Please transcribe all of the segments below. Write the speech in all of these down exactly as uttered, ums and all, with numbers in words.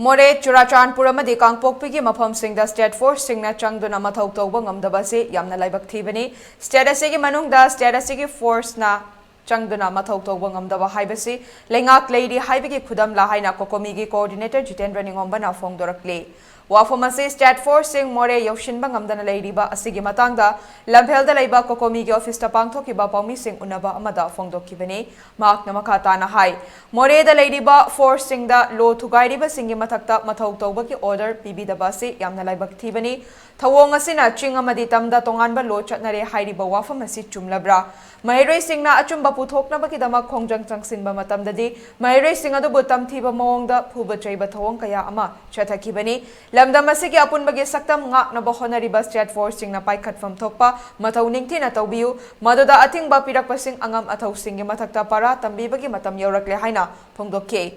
ꯃꯣꯔꯦ, ꯆꯨꯔꯥꯆꯥꯟꯄꯨꯔ ꯑꯃꯗꯤ ꯀꯥꯡꯄꯣꯛꯄꯤꯒꯤ ꯃꯐꯝꯁꯤꯡꯗ ꯁ꯭ꯇꯦꯠ ꯐꯣꯔꯁꯁꯤꯡꯅ ꯆꯪꯗꯨꯅ ꯃꯊꯧ ꯇꯧꯕ ꯉꯝꯗꯕ ꯑꯁꯤ ꯌꯥꯝꯅ ꯂꯥꯏꯕꯛ ꯊꯤꯕꯅꯤ꯫ ꯁ꯭ꯇꯦꯠ ꯑꯁꯤꯒꯤ ꯃꯅꯨꯡꯗ ꯁ꯭ꯇꯦꯠ ꯑꯁꯤꯒꯤ ꯐꯣꯔꯁꯅ ꯆꯪꯗꯨꯅ ꯃꯊꯧ ꯇꯧꯕ ꯉꯝꯗꯕ ꯍꯥꯏꯕꯁꯤ ꯂꯩꯉꯥꯛ ꯂꯩꯔꯤ ꯍꯥꯏꯕꯒꯤ ꯈꯨꯗꯝꯂꯥ ꯍꯥꯏꯅ ꯀꯣꯀꯣꯃꯤꯒꯤ ꯀꯣꯑꯣꯔꯗꯤꯅꯦꯇꯔ ꯖꯤꯇꯦꯟꯗ꯭ꯔ ꯅꯤꯉꯣꯝꯕꯅ ꯐꯣꯡꯗꯣꯔꯛꯂꯤ꯫ ꯋꯥꯐꯝ ꯑꯁꯤ ꯁ꯭ꯇꯦꯠ ꯐꯣꯔꯁꯁꯤꯡ ꯃꯣꯔꯦ ꯌꯧꯁꯤꯟꯕ ꯉꯝꯗꯅ ꯂꯩꯔꯤꯕ ꯑꯁꯤꯒꯤ ꯃꯇꯥꯡꯗ ꯂꯝꯐꯦꯜꯗ ꯂꯩꯕ ꯀꯣꯀꯣꯃꯤꯒꯤ ꯑꯣꯐꯤꯁꯇ ꯄꯥꯡꯊꯣꯛꯈꯤꯕ ꯄꯥꯎꯃꯤꯁꯤꯡ ꯎꯅꯕ ꯑꯃꯗ ꯐꯣꯡꯗꯣꯛꯈꯤꯕꯅꯤ꯫ ꯃꯍꯥꯛꯅ ꯃꯈꯥ ꯇꯥꯅ ꯍꯥꯏ, ꯃꯣꯔꯦꯗ ꯂꯩꯔꯤꯕ ꯐꯣꯔꯁꯁꯤꯡꯗ ꯂꯣ ꯊꯨꯒꯥꯏꯔꯤꯕꯁꯤꯡꯒꯤ ꯃꯊꯛꯇ ꯃꯊꯧ ꯇꯧꯕꯒꯤ ꯑꯣꯔꯗꯔ ꯄꯤꯕꯤꯗꯕ ꯑꯁꯤ ꯌꯥꯝꯅ ꯂꯥꯏꯕꯛ ꯊꯤꯕꯅꯤ꯫ ꯊꯧꯑꯣꯡ ꯑꯁꯤꯅ ꯆꯤꯡ ꯑꯃꯗꯤ ꯇꯝꯗ ꯇꯣꯉꯥꯟꯕ ꯂꯣ ꯆꯠꯅꯔꯦ ꯍꯥꯏꯔꯤꯕ ꯋꯥꯐꯝ ꯑꯁꯤ ꯆꯨꯝꯂꯕ꯭ꯔꯥ? ꯃꯍꯩꯔꯣꯏꯁꯤꯡꯅ ꯑꯆꯨꯝꯕ ꯄꯨꯊꯣꯛꯅꯕꯒꯤꯗꯃꯛ ꯈꯣꯡꯖꯪ ꯆꯪꯁꯤꯟꯕ ꯃꯇꯝꯗꯗꯤ ꯃꯍꯩꯔꯣꯏꯁꯤꯡ ꯑꯗꯨꯕꯨ ꯇꯝꯊꯤꯕ ꯃꯑꯣꯡꯗ ꯐꯨꯕ ꯆꯩꯕ ꯊꯧꯑꯣꯡ ꯀꯌꯥ ꯑꯃ ꯆꯠꯊꯈꯤꯕꯅꯤ꯫ ꯂꯝꯗꯝ ꯑꯁꯤꯒꯤ ꯑꯄꯨꯟꯕꯒꯤ ꯁꯛꯇꯝ ꯉꯥꯛꯅꯕ ꯍꯣꯠꯅꯔꯤꯕ ꯁ꯭ꯇꯦꯠ ꯐꯣꯔꯁꯁꯤꯡꯅ ꯄꯥꯏꯈꯠꯐꯝ ꯊꯣꯛꯄ ꯃꯊꯧ ꯅꯤꯡꯊꯤꯅ ꯇꯧꯕꯤꯌꯨ꯫ ꯃꯗꯨꯗ ꯑꯊꯤꯡꯕ ꯄꯤꯔꯛꯄꯁꯤꯡ ꯑꯉꯝ ꯑꯊꯧꯁꯤꯡꯒꯤ ꯃꯊꯛꯇ ꯄꯔꯥ ꯇꯝꯕꯤꯕꯒꯤ ꯃꯇꯝ ꯌꯧꯔꯛꯂꯦ ꯍꯥꯏꯅ ꯐꯣꯡꯗꯣꯛꯈꯤ꯫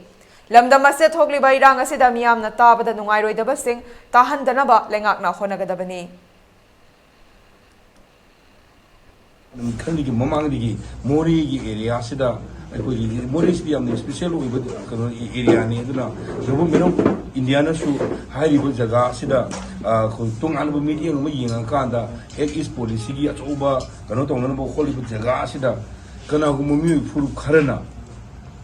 ꯂꯝꯗꯝ ꯑꯁꯤꯗ ꯊꯣꯛꯂꯤꯕ ꯏꯔꯥꯡ ꯑꯁꯤꯗ ꯃꯤꯌꯥꯝꯅ ꯇꯥꯕꯗ ꯅꯨꯡꯉꯥꯏꯔꯣꯏꯗꯕꯁꯤꯡ ꯇꯥꯍꯟꯗꯅꯕ ꯂꯩꯉꯥꯛꯅ ꯍꯣꯠꯅꯒꯗꯕꯅꯤ꯫ ꯈꯔꯅꯤꯒꯤ ꯃꯃꯥꯡꯗꯒꯤ ꯃꯣꯔꯦꯒꯤ ꯑꯦꯔꯤꯌꯥꯁꯤꯗ ꯑꯩꯈꯣꯏꯒꯤ ꯃꯣꯔꯦꯁꯤꯗꯤ ꯌꯥꯝꯅ ꯏꯁꯄꯤꯁꯦꯜ ꯑꯣꯏꯕ ꯀꯩꯅꯣ ꯑꯦꯔꯤꯌꯥꯅꯤ꯫ ꯑꯗꯨꯅ ꯒꯚꯔꯟꯃꯦꯟ ꯑꯣꯐ ꯏꯟꯗꯤꯌꯥꯅꯁꯨ ꯍꯥꯏꯔꯤꯕ ꯖꯒꯥ ꯑꯁꯤꯗ ꯑꯩꯈꯣꯏ ꯇꯣꯉꯥꯟꯕ ꯃꯤꯠꯌꯦꯡ ꯑꯃ ꯌꯦꯡꯉꯀꯥꯟꯗ ꯑꯦꯛ ꯏꯁ ꯄꯣꯂꯤꯁꯤꯒꯤ ꯑꯆꯧꯕ ꯀꯩꯅꯣ ꯇꯧꯅꯅꯕ ꯍꯣꯠꯂꯤꯕ ꯖꯒꯥ ꯑꯁꯤꯗ ꯀꯅꯥꯒꯨꯝꯕ ꯃꯤꯑꯣꯏ ꯐꯨꯔꯨꯞ ꯈꯔꯅ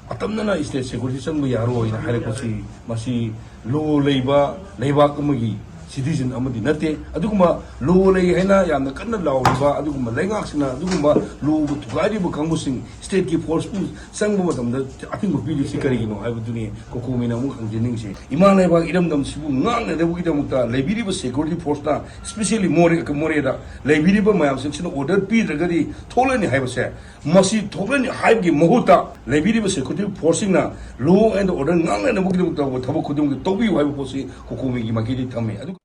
ꯑꯇꯝꯅꯅ ꯁ꯭ꯇꯦꯠ ꯁꯦꯀ꯭ꯌꯨꯔꯤꯇꯤ ꯆꯪꯕ ꯌꯥꯔꯣꯏꯅ ꯍꯥꯏꯔꯛꯄꯁꯤ ꯃꯁꯤ ꯂꯣ ꯂꯩꯕ ꯂꯩꯕꯥꯛ ꯑꯃꯒꯤ ꯁꯤꯇꯤꯖꯟ ꯑꯃꯗꯤ ꯅꯠꯇꯦ꯫ ꯑꯗꯨꯒꯨꯝꯕ ꯂꯣ ꯂꯩ ꯍꯥꯏꯅ ꯌꯥꯝꯅ ꯀꯟꯅ ꯂꯥꯎꯔꯤꯕ ꯑꯗꯨꯒꯨꯝꯕ ꯂꯩꯉꯥꯛꯁꯤꯅ ꯑꯗꯨꯒꯨꯝꯕ ꯂꯣꯕꯨ ꯊꯨꯒꯥꯏꯔꯤꯕ ꯀꯥꯡꯕꯨꯁꯤꯡ ꯁ꯭ꯇꯦꯠꯀꯤ ꯐꯣꯔꯁꯄꯨ ꯆꯪꯕ ꯃꯇꯝꯗ ꯑꯊꯤꯡꯕ ꯄꯤꯔꯤꯕꯁꯤ ꯀꯔꯤꯒꯤꯅꯣ ꯍꯥꯏꯕꯗꯨꯅꯤ ꯀꯣꯀꯣꯃꯤꯅ ꯑꯃꯨꯛ ꯍꯪꯖꯅꯤꯡꯉꯤꯁꯦ꯫ ꯏꯃꯥ ꯂꯩꯕꯥꯛ ꯏꯔꯝꯗꯝꯁꯤꯕꯨ ꯉꯥꯛꯅꯅꯕꯒꯤꯗꯃꯛꯇ ꯂꯩꯕꯤꯔꯤꯕ ꯁꯦꯀ꯭ꯌꯨꯔꯤꯇꯤ ꯐꯣꯔꯁꯅ, ꯏꯁꯄꯤꯁꯦꯜꯂꯤ ꯃꯣꯔꯦ ꯃꯣꯔꯦꯗ ꯂꯩꯕꯤꯔꯤꯕ ꯃꯌꯥꯝꯁꯤꯡꯁꯤꯅ ꯑꯣꯔꯗꯔ ꯄꯤꯗ꯭ꯔꯒꯗꯤ ꯊꯣꯛꯂꯅꯤ ꯍꯥꯏꯕꯁꯦ, ꯃꯁꯤ ꯊꯣꯛꯂꯅꯤ ꯍꯥꯏꯕꯒꯤ ꯃꯍꯨꯠꯇ ꯂꯩꯕꯤꯔꯤꯕ ꯁꯦꯀ꯭ꯌꯨꯔꯤꯇꯤ ꯐꯣꯔꯁꯁꯤꯡꯅ ꯂꯣ ꯑꯦꯟ ꯑꯣꯔꯗꯔ ꯉꯥꯛꯅꯅꯕꯒꯤꯗꯃꯛ ꯇꯧꯕ ꯊꯕꯛ ꯈꯨꯗꯤꯡꯃꯛꯇ ꯇꯧꯕꯤꯌꯨ ꯍꯥꯏꯕ ꯄꯣꯠꯁꯤ ꯀꯣꯀꯣꯃꯤꯒꯤ ꯃꯥꯏꯀꯩꯗꯒꯤ ꯊꯝꯃꯤ꯫ ꯑꯗꯨꯒ